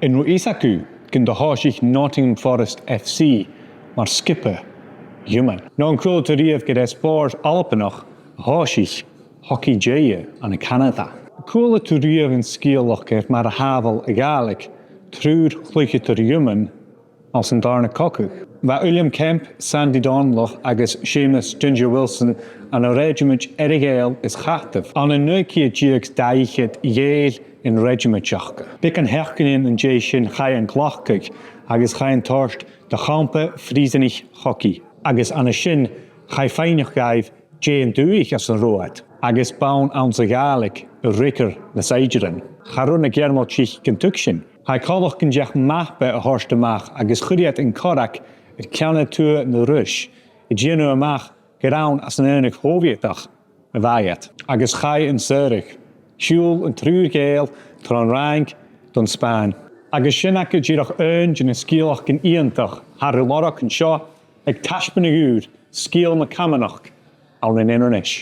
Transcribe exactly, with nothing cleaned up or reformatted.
An robh fhios agaibh gun do thòisich Nottingham Forest F C mar sgioba iomain? No an cuala tu riamh gur e spòrs Albannach a thòisich hocaidh-deighe ann an Canada? An cuala tu riamh an sgeulachd air mar a shàbhail a' Ghàidhlig triùir chluicheadairean iomain anns an dàrna cogadh? Bha Uilleam Kemp, Sandy Dòmhnallach agus Seumas Ginger Wilson ann an Rèisimint Earra-Ghàidheal is Chataibh. Ann an naoi ceud deug dà fhichead, dh'èirich an rèisimint aca. Beagan sheachdainean an dèidh sin chaidh an glacadh agus chaidh an toirt do Champa Phrìosanach Chogaidh. Agus an uair sin chaidh faighneachd dhaibh dè an dùthaich anns an robh iad, agus b' ann anns a' Ghàidhlig a fhreagair na saighdearan. Cha robh na Gearmailtich gun tuigsinn. Chaidh coltach gun deach mapa a thoirt a-mach agus chuir iad an corrag air ceann a tuath na Ruis, a' dèanamh a-mach gur ann às an Aonadh Shòiviotach a bha iad. Agus chaidh an saoradh. Shiubhail an triùir Ghàidheal tron Fhraing don Spàinn. Agus sin agaibh dìreach aon de na sgeulachdan iongantach a tha ri lorg an seo aig Taisbeanadh Ùr, Sgeul na Camanachd ann an Inbhir Nis.